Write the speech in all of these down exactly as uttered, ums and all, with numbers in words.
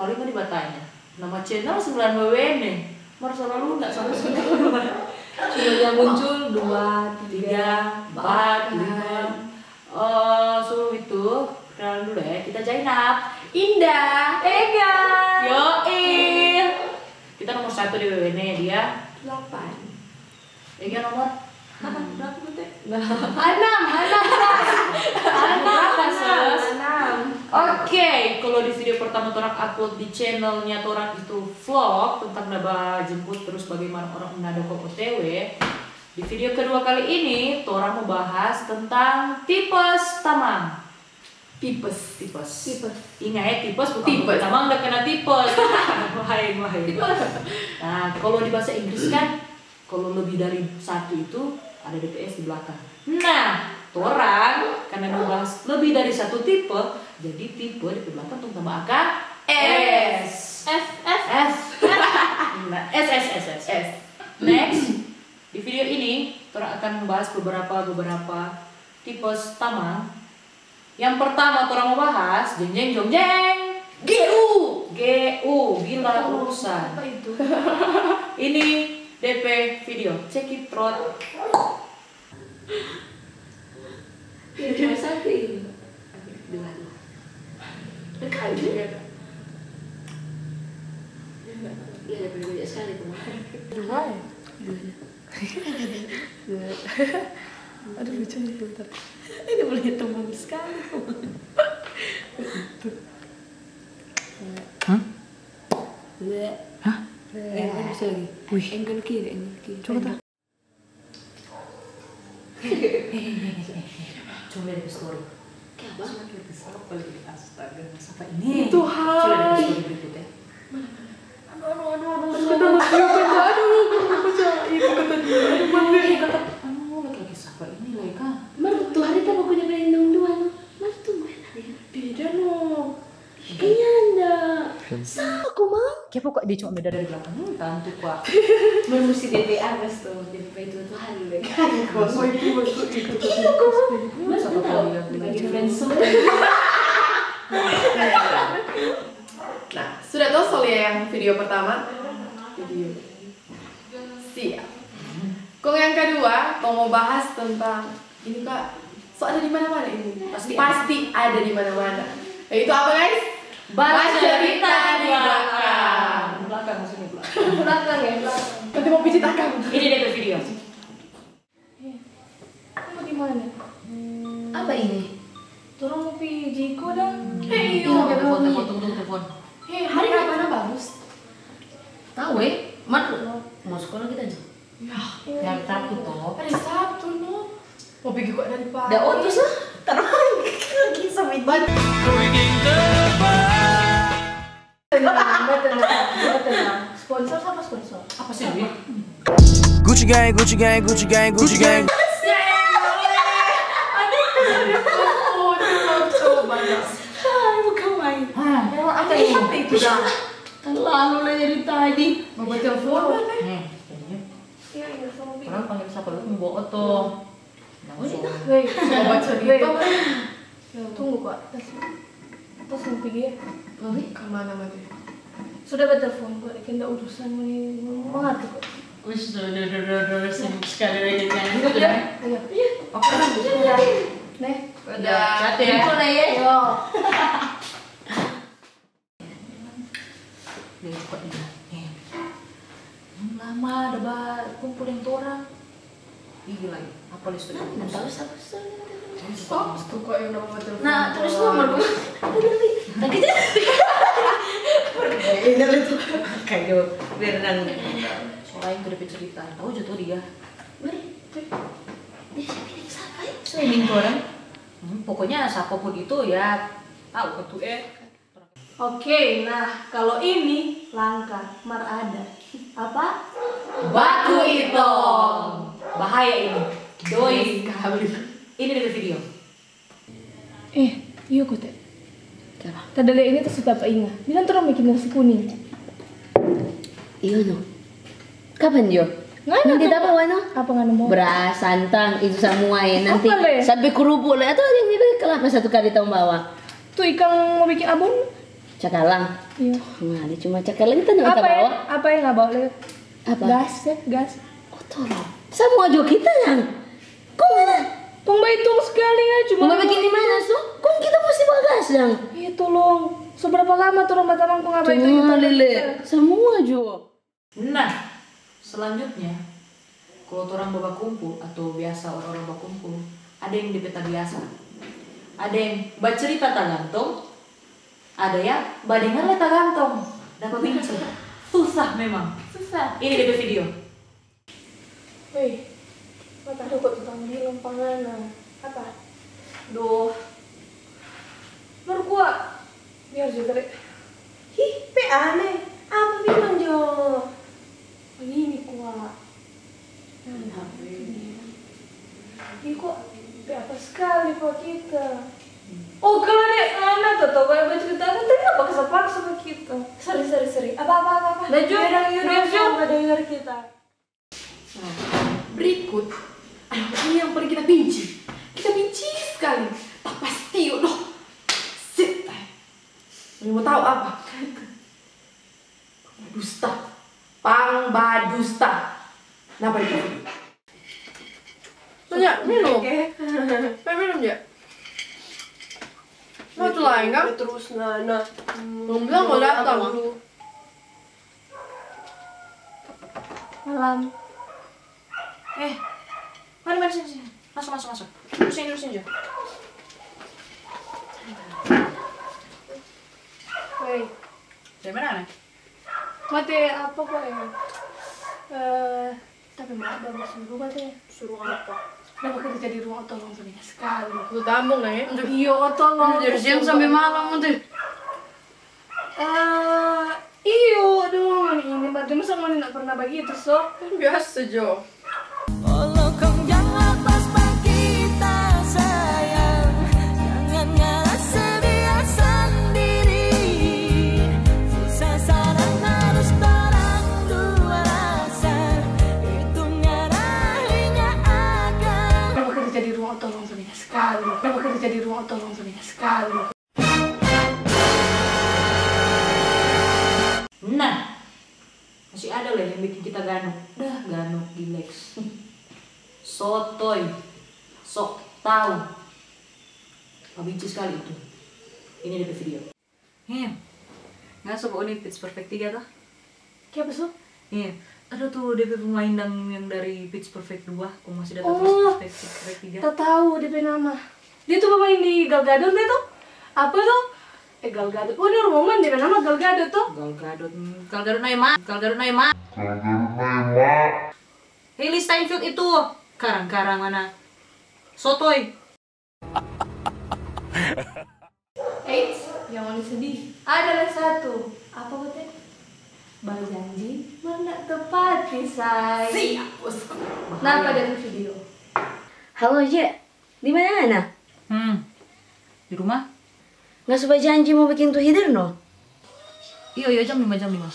Lima di batanya. Nama channel sembilan W W N. Mar selalu nggak sama semua. Cuma yang muncul dua, tiga, empat, lima. Oh, so itu. Perkenalan dulu ya. Kita Jainab. Indah. Ega. Yoi. Kita nomor satu di W W N ya, dia. Delapan. Ega nomor? Berapa, Bute? Anam, anam, Sas. Anam, berapa, anam, Sas? Anam. Oke, kalau di video pertama torang upload di channelnya torang itu vlog tentang da bajemput terus bagaimana orang Manado kong O T W. Di video kedua kali ini, torang mo bahas tentang tipes tamang. Tipes. Tipes. Tipes. Inga ya, tipes bukan tipes. Tamang da kena tipes. Bahaya, bahaya. Tipes. Nah, kalau di bahasa Inggris kan, kalau lebih dari satu itu ada D P S di belakang. Nah, torang karena mo bahas lebih dari satu tipe, jadi tipe di belakang tong tambah akang S. S, S, S. Nah, S, S, S, S. S. Next, di video ini, torang akan membahas beberapa, beberapa tipe tamang. Yang pertama, torang mo bahas, jeng, jeng, jong, jeng. G U. G U, gila urusan. Apa itu? Ini D P video, check it out. Ini cuma satu ini. Dua, dua. Dekat juga. Iya, ada banyak sekali tuh. Dua ya? Dua, dua. Aduh, lucu nih filter. Ini boleh tembus sekali. Tuh. Hah? Dua. Hah? Eh, bisa lagi. Wih. Angle kiri, angle kiri. Coba tak? Coba lihat story. Kayak apa? Coba lihat story. Astaga, siapa ini? Tuhan. Coba lihat story berikutnya. Mana, mana? Aduh, aduh, aduh, aduh. Aduh, aduh, aduh, aduh, aduh, aduh, aduh, aduh, aduh, aduh, aduh, laki-laki siapa ini, Laika? Mar, tuh hari tak pokoknya pengen dong dua, no. Mar, tunggu ya, tadi. Beda, no. Kayaknya anda. Sama, kok, Mang. Kepo kok, dia cuma beda dari belakang. Hmm, tantu, Pak. Mar musti D P A, Mas, tuh. D P A itu tuh hari lagi. Oh, itu maksud itu. Iya, kok. Mar, siapa tahu dia lagi friendzone. Nah, sudah tahu soal yang video pertama? Video. Siap. Kong yang kedua, kong mau bahas tentang ini, Kak. So ada di mana-mana ini. Pasti ada. Pasti ada di mana-mana. Yaitu apa, guys? Bacerita di belakang. Belakang, sini belakang. Belakang ya, belakang. Nanti mau pijit akang. Ini dia video. Eh, kamu di mana? Apa ini? Torang mo pi Jiko dang. Eh, iyo. Telepon, telepon, tunggu, tunggu, telepon. Eh, hari apa na bagus? Tahu, eh? Mar, mau sekolah kita aja. Ya. Hari Sabtu, toh. Hari Sabtu, no. Mau pergi kok dari pagi. Da otus lah. Terang. Kisah itu. Tenang, tenang, tenang. Sponsor siapa sponsor? Apa sih, Dwi? Gucci gang, Gucci gang, Gucci gang, Gucci gang. Hai, bukan main. Hah, apa ini? Apa itu, dah? Terlalu lah dari tadi. Mau telepon, kan, eh? Nih, iya, iya, sama Bi. Orang panggil siapa dulu? Mau bawa oto. Langsung. Weh, coba cerita, weh. Tunggu, kok. Tas, tas mau pergi ya? Mami? Ke mana, Mami? Sudah bertelepon, kok. Dia kan ada urusan, Mami. Mengerti, kok. Wis, udah, udah, udah, udah, sibuk sekali lagi, kan? Iya. Iya. Iya. Oke, udah. Nih. Udah. Chat ya. Itu lah ya. Yo. Dia juga ini. Nih. Lama ada ba kumpul deng torang. Ih, gila, ya. Apa lagi sudah? Nah, nggak tahu siapa sudah. Stop, tuh kok yang nomor telepon. Nah, terus nomor gua. Tadi aja. Ini itu. Kayak biar nang. Soalnya itu udah cerita. Tahu aja tuh dia. Mari. Dia siapa ini? Siapa ya? Siapa ini orang? Hmm, pokoknya siapapun itu ya, tahu ke tuh, eh. Oke, nah, kalau ini langka, mar ada. Apa? Baku itong. Bahaya ini. Doi sekali. Ini dari video. Eh, iyo, Kote. Siapa? Tadi lihat ini tuh, suka apa inga? Bilang torang bikin nasi kuning. Iyo, no. Kapan, Jo? Ngana nanti tuh dapat, Wano? Apa ngana mau? Beras, santang, itu semua ya. Nanti apa, le? Sampai kerupuk, le. Atau ada yang beli kelapa satu kali tahun bawah. Tuh ikang mau bikin abon. Cakalang. Iya. Nah, dia cuma cakalang, kita nggak apa ya? Bawa. Apa yang nggak bawa lagi? Apa? Gas ya, gas. Oh, tolong. Semua juga kita yang. Kong mana? Kong bawa itu sekali ya, cuma. Mau bikin di mana, so? Kong kita mesti bawa gas, yang. Iya, tolong. So, berapa lama tuh rumah tamang kong apa itu? Cuma lele. Semua juga. Nah, selanjutnya, kalau torang bakumpul atau biasa orang-orang bakumpul, ada yang depe tabiasa, ada yang bacerita tagantung, ada yang badengar le tagantung. Dapa binci. Susah memang. Susah. Ini depe video. Weh, mata ada kok tukang bilang pangana. Apa? Duh. Baru kuat. Biar juga deh. Hi, pe aneh. Apa bilang jo? Ini kwa. Ih, kok pe apa sekali kwa kita? Oh, kalau dia mana tuh, tuh, kalau bacerita, kan tadi apa paksa-paksa kwa kita? Sorry, sorry, sorry. Apa, apa, apa, apa? Lanjut. Yaudah, yaudah, lanjut. Apa dengar kita? Nah, berikut, aduh, ini yang paling kita benci. Kita benci sekali. Tapi pasti, doh. Sit. Mau tahu apa? Pangbadusta. Pangbadusta. Kenapa itu? Tanya, minum. Oke. Pengen minum, ya? Mau tuh lain, kan? Terus, nah, nah. Belum bilang mau datang. Malam. Eh, mari, mari, sini, sini. Masuk, masuk, masuk. Duduk sini, duduk sini, Jo. Woi. Dari mana, Ana? Mate, apa kok ya? Eh, tapi maaf, baru suruh mate. Suruh apa? Nah, bekerja di rumah, tolong, penting sekali. Lu tambung, ya? Iyo, tolong. Dari siang sampai malam, mate. Eh, iyo dong, ini mah, masa ngoni nda pernah bagitu, so? Biasa jo. Olo kong jang lapas pa kita, sayang. Jangan ngerasa biasa sendiri. Susah sadang harus torang dua rasa. Itu nyarahinya akang. Kenapa kerja di rumah, tolong, sekali? Kenapa kerja di rumah, tolong, sekali? Nah, masih ada lagi yang bikin kita ganuk. Dah, ganuk, gileks. Sotoy, sok tau. Babenci sekali itu. Ini depe video. Heh, ngana so bauni Pitch Perfect tiga toh? Kiapa so? Iya, ada tu depe pemain dang yang dari Pitch Perfect dua, kong masih datang. Oh, Pitch Perfect, Pitch Perfect tiga. Tatau depe nama. Dia tu pemain di Gal Gadot de tu. Apa tu? Eh, Gal Gadot. Oh, dia Roman, depe nama Gal Gadot tu. Gal Gadot, hmm, Gal Gadot Naima, Gal Gadot Naima. Hailee Steinfeld itu. Karang-karang mana? Sotoy. Eits, jangan sedih. Ada lagi satu. Apa, Bote? Bajanji mar nda tepati, say. Siap, bosku. Napa deng video? Halo, Je. Di mana ngana? Hmm, di rumah. Ngana so bajanji mo biking tu hider, no? Iyo, iyo, jam lima, jam lima.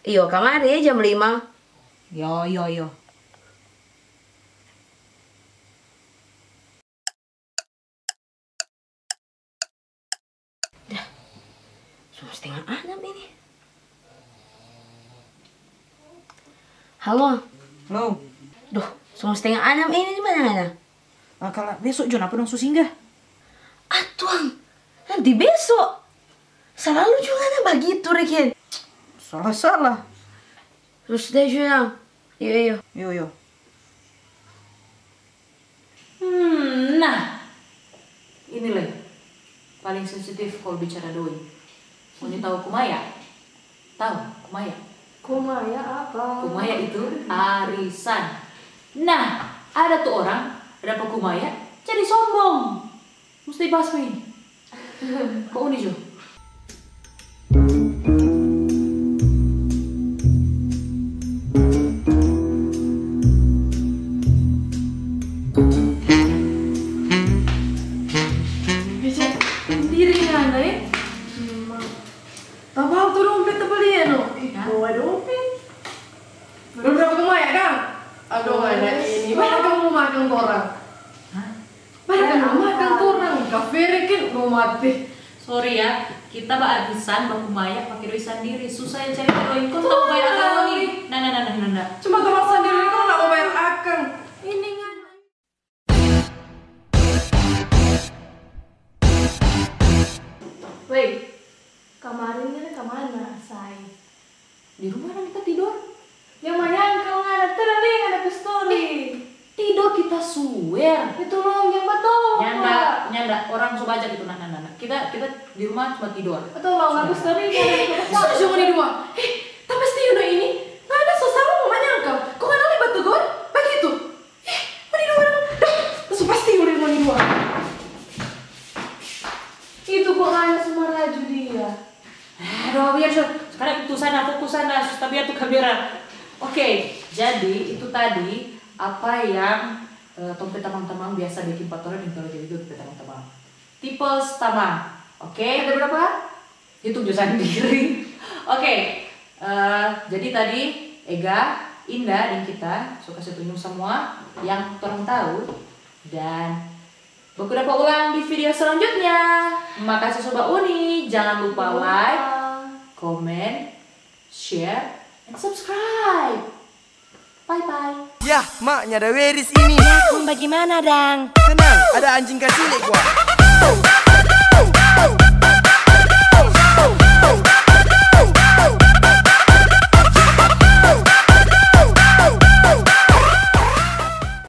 Iyo, kamari, jam lima. Iyo, iyo, iyo. Dah, so mo stenga anam ini. Halo. Halo. Duh, so mo stenga anam ini, di mana ngana? Ah, kala beso jo, napa dong so singgah? Ah, tuang, nanti beso. Salalu jo ngana bagitu, reken. Salah-salah. Trus deh jo yang. Iyo, iyo. Iyo, iyo. Hmm, nah. Ini lei paling sensitif kalu bicara doi. Ngoni tau kumaya? Tau kumaya? Kumaya apa? Kumaya itu arisan. Nah, ada tu orang dapa kumaya jadi sombong. Musti bahas pa ini. Ko uni jo. Bisa sendiri ngana, eh? Tabal tu dompet, tabal iya, no? Ih, bawa dompet. Dong dapa kumaya, kang? Aduh, ada ini. Mana kamu makan torang? Hah? Mana kamu makan torang? Kafere kan mau mati. Sorry ya, kita baarisan, baku maya, pake doi sandiri. Susah yang cari doi. Kau tak mau bayar akang lagi? Nah, nah, nah, nah, nah, nah. Cuma dorang sandiri, kau nak mau bayar akang. Ini kan. Wei, kamarin ngana kamana, say? Di rumah orang kita tidur. Yang manyangkal ngana, tara lia ngana pe story. Tidur kita swear. Itu lo yang batau. Nyanda, nyanda. Orang so baca gitu, nah, nah, nah, nah. Kita, kita di rumah cuma tidur. Atau lo ngaku story ngana. Sudah cuma di dua. Eh, tapi stiu no ini. Ngana so sama mo manyangkal. Kong ngana lei batogor? Bagitu. Eh, mani dua orang. Dah, so pasti udah mani dua. Itu kong ngana so maraju dia. Aduh, biar so. Sekarang itu sana, fokus sana, sus, tapi itu kamera. Oke, jadi itu tadi apa yang eh, tong pe tamang-tamang biasa beking pa torang deng torang jadi dong pe tamang-tamang. Tipes tamang, oke? Ada berapa? Hitung jo sandiri. Oke, eh, jadi tadi Ega, Inda, deng kita so kase tunjung samua yang torang tau. Dan baku dapa ulang di video selanjutnya. Makase so bauni, jangan lupa like, comment, share, and subscribe. Bye bye. Yah, mak, nyanda weris ini. Ya, kong bagimana dang? Tenang, ada anjing kacili kwa.